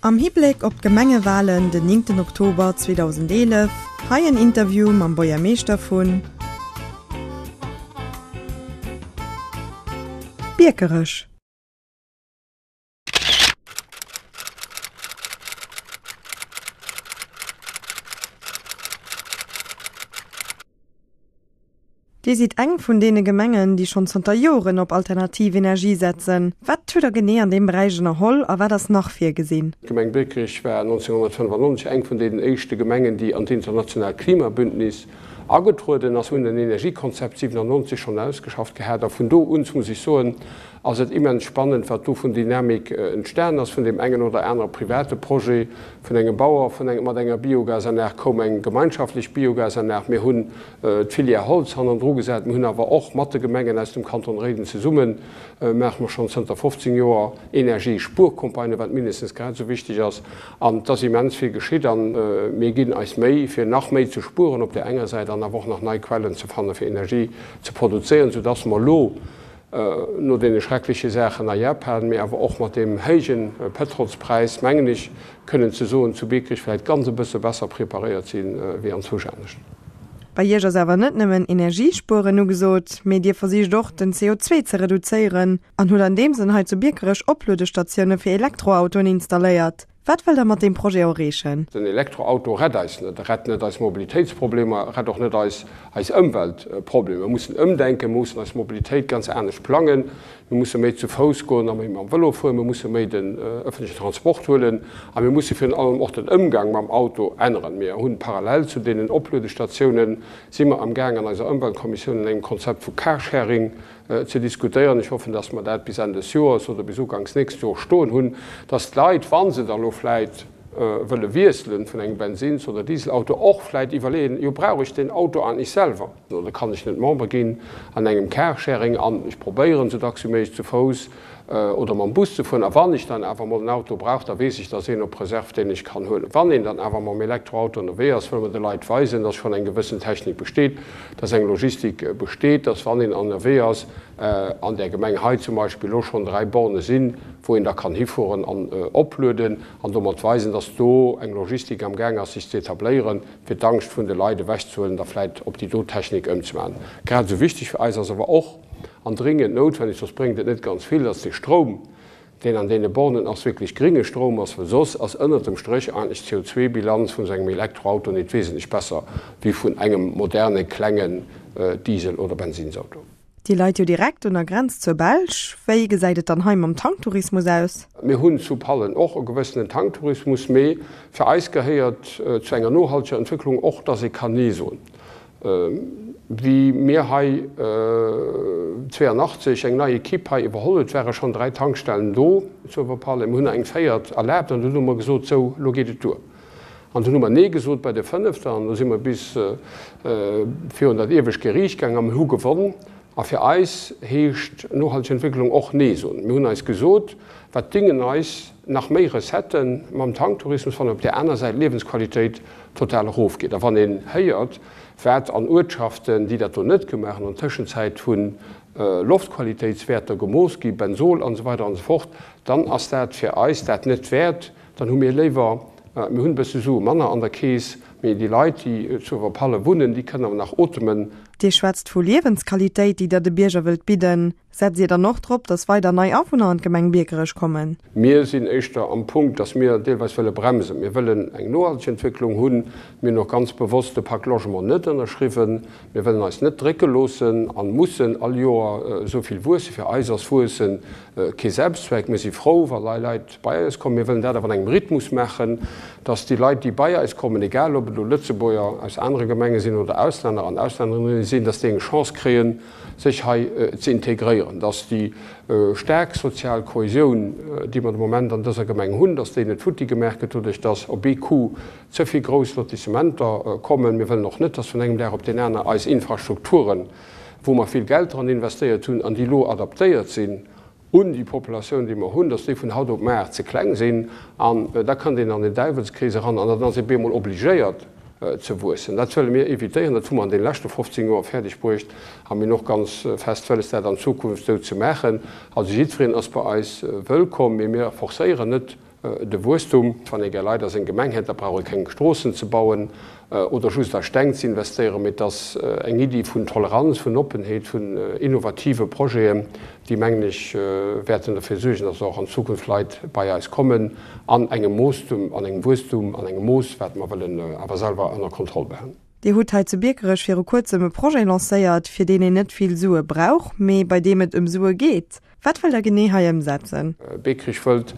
Am Hibléck op d'Gemengewalen den 9 Oktober 2011, hei en Interview mam Buergermeeschter vun. Biekerech. Dir sidd eng vun deene Gemengen, déi schonn zanter Joren op alternativ Energie setzen. Wat hutt Der genee an deem Beräich ënnerholl a wat ass nach virgesinn? D'Gemeng Biekerech war 1995 eng vun deenen éischte Gemengen, déi an d'internationaalt Klimabündnis agetrueden ass. Mir hunn en Energiekonzept 97 schonn ausgeschafft gehat a vun do un, muss ech soen, ass et immens spannend, wat do vun Dynamik entstan ass, vun deem engen oder anere private Projet, vun engem Bauer, vun engem mat enger Biogasanlag koum eng gemeinschaftlech Biogasanlag. Mir hunn d'Filière Holz hannendru gesat. Mir hunn awer och mat de Gemengen aus dem Kanton Réiden zesumme maache mer schonn zënter 15 Joer Energiespuercampagnen, wat mindestens grad esou wichteg ass. An et ass immens vill geschitt a mir ginn eis Méi, fir nach méi ze spueren op där enger Säit an awer och nach nei Quellen ze fanne fir Energie ze produzéieren, soudass mer elo no deene schreckleche Saachen a Japan, mee awer och mat deem héije Pëtrolspräis, mengen ech kënnen ze soen, zu Biekerech vläicht ganz e bësse besser preparéiert si wéi anzwousch anescht. Bei Iech ass awer net nëmmen Energiespueren ugesot, mee Dir versicht och, den CO2 ze reduzéieren an hutt an deem Sënn hei zu Biekerech Opluedestatioune fir Elektroautoen installéiert. Wat wëllt Der mat deem Projet erreechen? Den Elektroauto rett eis net. E rett net eis Mobilitéitsproblemer, e rett och net eis eis Ëmweltproblemer. Mir mussen ëmdenken, mir mussen eis Mobilitéit ganz anescht plangen. Mir musse méi zu Fouss goen a méi mam Vëlo fueren. Mir musse méi den ëffentlechen Transport huelen a mir musse virun allem och den Ëmgang mam Auto änneren. Mir hunn parallel zu deenen Opluedestatiounen si mer amgaang an eiser Ëmweltkommissioun un engem Konzept vu Carsharing ze diskutéieren. Ech hoffen, dass mer dat bis Enn des Joers oder bis uganks nächst Joer stoen hunn, dass d'Leit, wa se da lo vläit wëlle wiesselen vun engem Bensins oder Dieselauto, och vläit iwwerleeën, jo brauch ech deen Auto eigentlech selwer oder kann ech net Member ginn an engem Carsharing an ech probéieren esou dacks wéi méiglech zu Fouss oder mam Bus ze fueren. A wann ech dann awer emol en Auto brauch, da weess ech, da ass een op Reserve, deen ech kann huelen. Wann een dann awer mam Elektroauto ënnerwee ass, wëlle mer de Leit weisen, dass schonn eng gewëssen Technik besteet, dass eng Logistik besteet, dass wann een ënnerwee ass, an där Gemeng hei zum Beispill elo schonn 3 Borne sinn, wou een da kann hifueren an oplueden an domat weisen, dass do eng Logistik am Gaang ass sech ze etabléieren, fir d'Angscht vun de Leit ewechzehuelen, da vläit op déi do Technik ëmzemaachen. Grad esou wichteg fir eis ass awer och an dringend noutwenneg, soss bréngt et net ganz vill, dass de Stroum, deen an deene Bornen ass, wierklech gringe Stroum ass, well soss ass ënnert dem Stréch eigentlech d'CO2-Bilanz vun esou engem Elektroauto net wesentlech besser wéi vun engem moderne klengen Diesel oder Bensinsauto. Dir leit jo direkt un der Grenz zur Belsch. Wéi gesäit et dann hei mam Tanktourismus aus? Mir hunn zu Pallen och e gewëssenen Tanktourismus, mee fir eis gehéiert zu enger nohalteger Entwécklung och, dass ee kann Nee soen. Wéi mir hei 82 eng nei Equipe hei iwwerholl huet, ware schonn 3 Tankstellen do zu Uewerpallen. Mir hunn eng véiert erlaabt an dunn hu mer gesot, sou, elo geet et duer. An dunn hu mer Nee gesot bei der fënnefter an do si mer bis virun dat iewescht Geriicht gaang a mir hu gewonn. A fir eis heescht nohalteg Entwécklung och Nee soen. Mir hunn eis gesot, wat dingen eis nach méi Recetten mam Tanktourismus, wann op där aner Säit d'Liewensqualitéit total erofgeet. A wann een héiert, wat an Uertschaften, déi dat do net gemaach hunn, an Tëschenzäit vu Loftqualitéitswäerter gemooss gi, Benzol an esou weider an esou fort, dann ass dat fir eis dat net wäert. Dann hu mir léiwer, mir hunn e bësse Sue manner an der Keess, mee déi Leit, déi zu Uewerpalle wunnen, déi kënnen awer nach otemen. Dir schwätzt vu Liewensqualitéit, déi Der de Bierger wëllt bidden. Setzt Dir dann och drop, datt weider nei Awunner an d'Gemeng Biekerech kommen? Mir sinn éischter am Punkt, datt mir deelweis wëlle bremsen. Mir wëllen eng nohalteg Entwécklung hunn. Mir hunn och ganz bewosst de Pacte Logement net ënnerschriwwen. Mir wëllen eis net drécke loossen a mussen all Joer esou vill wuessen. Fir eis ass Wuesse kee Selbstzweck. Mir si frou, wa nei Leit bei eis kommen. Mir wëllen dat awer an engem Rhythmus maachen, datt déi Leit, déi bei eis kommen, egal ob et elo Lëtzebuerger aus anere Gemenge sinn oder Auslänner an Auslännerinnen sinn, datt déi eng Chance kréien, sech hei ze integréieren, dass déi staark sozial Kohäsioun, déi mer de Moment an dëser Gemeng hunn, dass déi net futti gemaach gëtt doduerch, dass op ee Coup ze vill grouss Lotissementer kommen. Mir wëllen och net, dass vun engem Dag op deen aner eis Infrastrukturen, wou mer vill Geld dran investéiert hunn an déi elo adaptéiert sinn un déi Populatioun, déi mer hunn, dass déi vun haut op mar ze kleng sinn an da kënnt een an en Däiwelskrees eran an dann ass ee bemol obligéiert ze wuessen. Dat wëlle mir évitéieren. Dat hu mer an deene leschte 15 Joer fäerdeg bruecht a mir hunn och ganz fest wëlles, dat an Zukunft esou ze maachen. Also jiddwereen ass bei eis wëllkomm, mee mir forcéieren net. de Wuesstum. Wann ee gär Leit a seng Gemeng hätt, da brauch ee keng Stroossen ze bauen oder just a Steng ze investéieren, mee et ass eng Iddi vun Toleranz, vun Oppenheet, vun innovative Projeten, déi, mengen ech, wäerten derfir suergen, dass och an Zukunft Leit bei eis kommen, an engem Moosstum, an engem Wuesstum, an engem Mooss, wat mer wëllen awer selwer ënner Kontroll behalen. Dir hutt hei zu Biekerech viru kuerzem e Projet lancéiert, fir deen een net vill Sue brauch, mee bei deem et ëm Sue geet. Wat wëllt Der genee hei ëmsetzen? Biekerech wëllt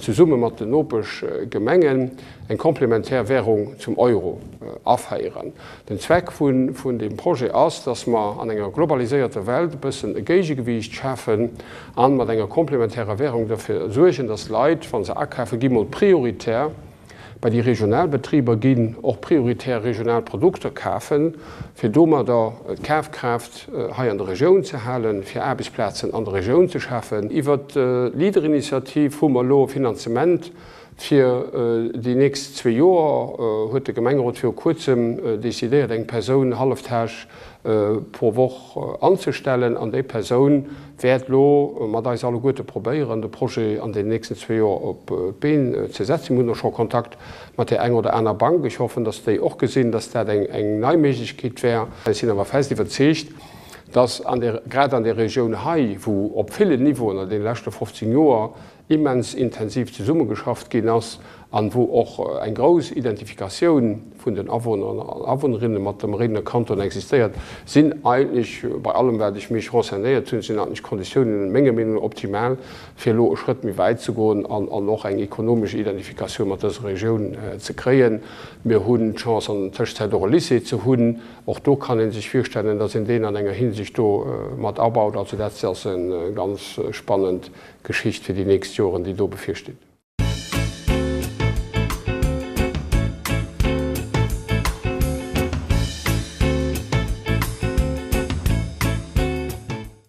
zesumme mat den Nopeschgemengen eng komplementär Währung zum Euro aféieren. Den Zweck vun deem Projet ass, dass mer an enger globaliséierter Welt e bëssen e Géigegewiicht schafen an mat enger komplementärer Währung derfir suergen, dass d'Leit, wa se akafe gi mol prioritär bei déi regional Betriber ginn, och prioritär regional Produkter kafen, fir domadder d'Kafkraaft hei an der Regioun ze halen, fir Aarbechtsplazen an der Regioun ze schafen. Iwwert d'LEADER-Initiativ hu mer elo e Finanzement fir déi nächst zwee Joer, huet de Gemengerot viru Kuerzem decidéiert, eng Persoun halleftags pro Woch anzestellen an déi Persoun wäert elo mat eis alleguerte probéieren, de Projet an den nächsten zwee Joer op d'Been ze setzen. Mir hunn och scho Kontakt mat där enger oder aner Bank. Ech hoffen, dass déi och gesinn, dass dat eng nei Méiglechkeet wär. Ech sinn awer fest iwwerzeegt, dass an där, grad an där Regioun hei, wou op villen Niveauen an deene leschte 15 Joer immens intensiv zesummegeschafft ginn ass an wou och eng grouss Identifikatioun vun den Awunner an Awunnerinne mat dem Réidener Kanton existéiert, sinn eigentlech, bei allem wat ech mech renseignéiert hunn, sinn eigentlech d'Konditiounen menger Meenung no optimal, fir elo e Schrëtt méi wäit ze goen an an och eng ekonomesch Identifikatioun mat dëser Regioun ze kréien. Mir hunn d'Chance an der Tëschenzäit och e Lycée ze hunn. Och do kann ee sech virstellen, dass een deen an enger Hinsicht do mat abaut. Also dat ass e ganz spannend Geschicht fir déi nächst Joren, déi do bevirsteet.